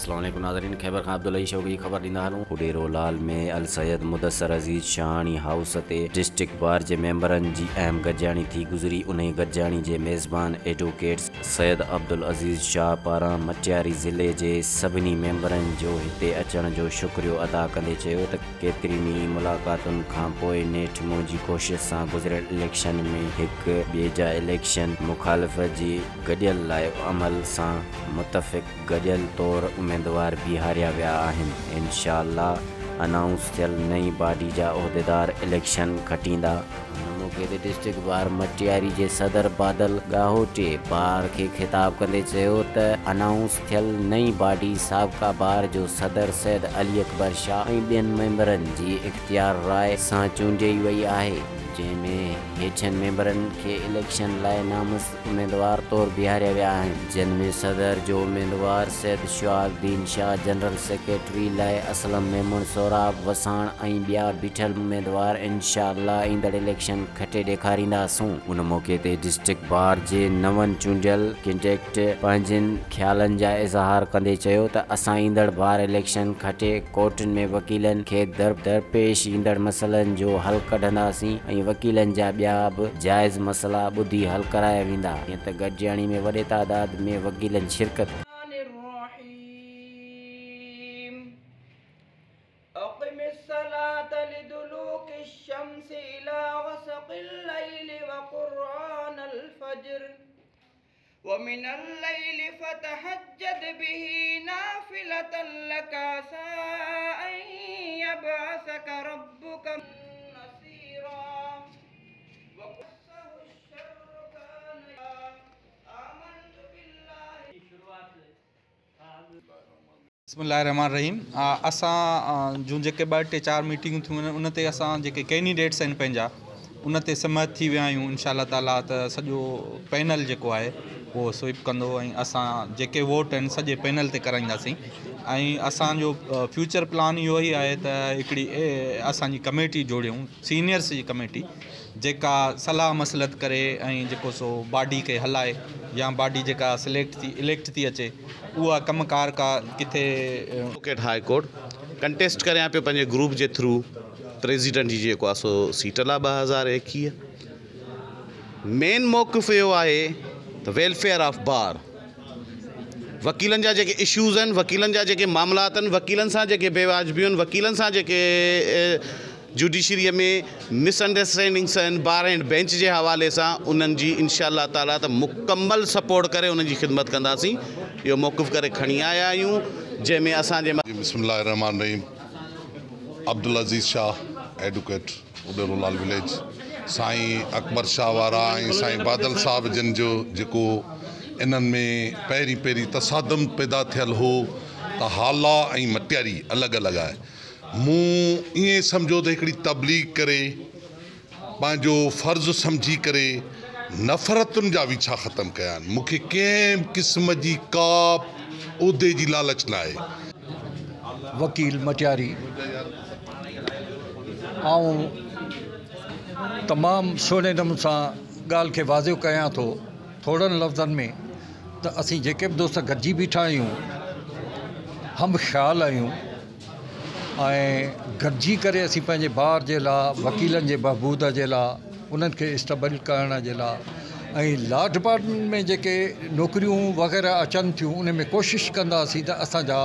اسلام عليڪم ناظرين خيبر کان عبدالحئي شوقي جي خبر ڏيندا هلون. اڏيرو لال ۾ السيد مدثر عزيز شاهاڻي هائوس تي ڊسٽرڪٽ بار جي ميمبرن جي اهم گڏجاڻي ٿي گذري انهي گڏجاڻي جي ميزبان ايڊووڪيٽ سيد عبدالعزيز شاهه پاران مٽياري ضلعي جي سڀني ميمبرن جو هتي اچڻ جو شڪريو ادا ڪندي چيو ته ڪيترين ئي ملاقاتن کان پوء نيٺ منهنجي ڪوشش سان گذريل اليڪشن ۾ هڪ ٻئي جا اليڪشن مخالف جي گڏيل لائحه عمل سان متفق گڏيل طور اميدوار بيهاريا ويا آهن انشاء الله انائونس ٿيل نئين باڊي جا عهديدار اليڪشن کٽيندا. ان موقعي تي ڊسٽرڪٽ بار مٽياري جي صدر بادل ڳاهوٽي بار کي خطاب ڪندي چيو ته انائونس ٿيل نئين باڊي سابقه بار جو صدر سيد علي اڪبر شاهه ۽ ٻين ميمبرن جي اختيار راء سان چونڊي وئي آهي جنهن ۾ هيٺين ميمبرن کي اليڪشن لاء نامزد اميدوار طور بيهاريا ويا آهن، جن ۾ صدر جو اميدوار سيد شهاب الدين شاهه، جنرل سيڪريٽري لاء اسلم ميمڻ، سهراب وساڻ ۽ ٻيا بيٺل اميدوار انشاء الله ايندڙ اليڪشن کٽي ڏيکارينداسون. ان موقعي تي ڊسٽرڪٽ بار جي نون چونڊيل ڪينڊيڊيٽ پنهنجن خيالن جا اظهار ڪندي چيو ته اسان ايندڙ بار اليڪشن کٽي ڪورٽن ۾ وڪيلن کي درپيش ايندڙ مسئلن جو حل ڪڍنداسين ۽ وڪيلن جا ٻيا به جائز مسئلا ٻڌي حل ڪرايا ويندا، جيئن ته گڏجاڻي ۾ وڏي تعداد ۾ وڪيلن شرڪت ڪئي. الرحيم اقم الصلاة لدلوك الشمس الى غسق الليل وقرآن الفجر ومن الليل فتهجد به نافلة لك عسى أن يبعثك ربك نصيرا بسم الله الرحمٰن الرحيم اسان جون جيڪي ٻه ٽي چار ميٽنگون ٿيون آهن ان تي اسان جيڪي ڪينڊيڊيٽس آهن پنهنجا ان تي سهمت ٿي ويا آهيون انشاء الله تعاليٰ ته سڄو پينل جيڪو آهي اهو سوئپ ڪندو ۽ اسان جيڪي ووٽ آهن سڄي پينل تي ڪرائينداسين ۽ اسانجو فيوچر پلان اهو ئي آهي ته هڪڙي اسانجي ڪميٽي جوڙيون سينيئرس جي ڪميٽي جيڪا صلاح مصلحت ڪري ۽ جيڪو سو باڊي کي هلائي يا باڊي جيڪا سليڪٽ ٿي اليڪٽ ٿي اچي اها ڪم ڪار ڪا ڪٿي. ايڊووڪيٽ هاء ڪورٽ ڪنٽيسٽ ڪريان پيو پنهنجي گروپ جي ٿرو پريزيڊنٽ جي جيڪو آهي سو سيٽ لا 2021 مين موقف اهو آهي ته ويلفيئر آف بار وڪيلن جا جيڪي اشوز آهن وڪيلن جا جيڪي معاملات آهن وڪيلن سان جيڪي بي واجبيون آهن وڪيلن سان جيڪي جوڊيشريء ۾ مس انڊرسٽينڊنگس آهن بار اينڊ بينچ جي حوالي سان انهن جي انشاء الله تعالي ته مڪمل سپورٽ ڪري انهن جي خدمت ڪنداسين اهو موقف ڪري کڻي آيا آهيون جنهن ۾ اسان جي. بسم الله الرحمٰن الرحيم عبدالعزيز شاهه ايڊوڪيٽ اڏيرو لال وليج سائين اڪبر شاهه وارا ۽ سائين بادل صاحب جن جو جيڪو انهن ۾ پهرين پهرين تصادم پيدا ٿيل هو ته هالا ۽ مٽياري الڳ الڳ آهي مون ائين سمجهيو ته هڪڙي تبليغ ڪري پنهنجو فرض سمجهي ڪري نفرتن جا ويڇا ختم ڪيا آهن. مون کي ڪنهن به قسم جي ڪا عهدي جي لالچ نه آهي. وڪيل مٽياري، آئون تمام سهڻي نموني سان ڳالهه کي واضح ڪيان ٿو ٿورن لفظن ۾ ته اسين جيڪي به دوست گڏجي بيٺا آهيون هم خيال آهيون ۽ گڏجي ڪري اسين پنهنجي بار جي لاء وڪيلن جي بهبود جي لاء انهن کي اسٽبل ڪرڻ جي لاء ۽ لا ڊپارٽمينٽ ۾ جيڪي نوڪريون وغيره اچن ٿيون ان ۾ ڪوشش ڪنداسين ته اسان جا.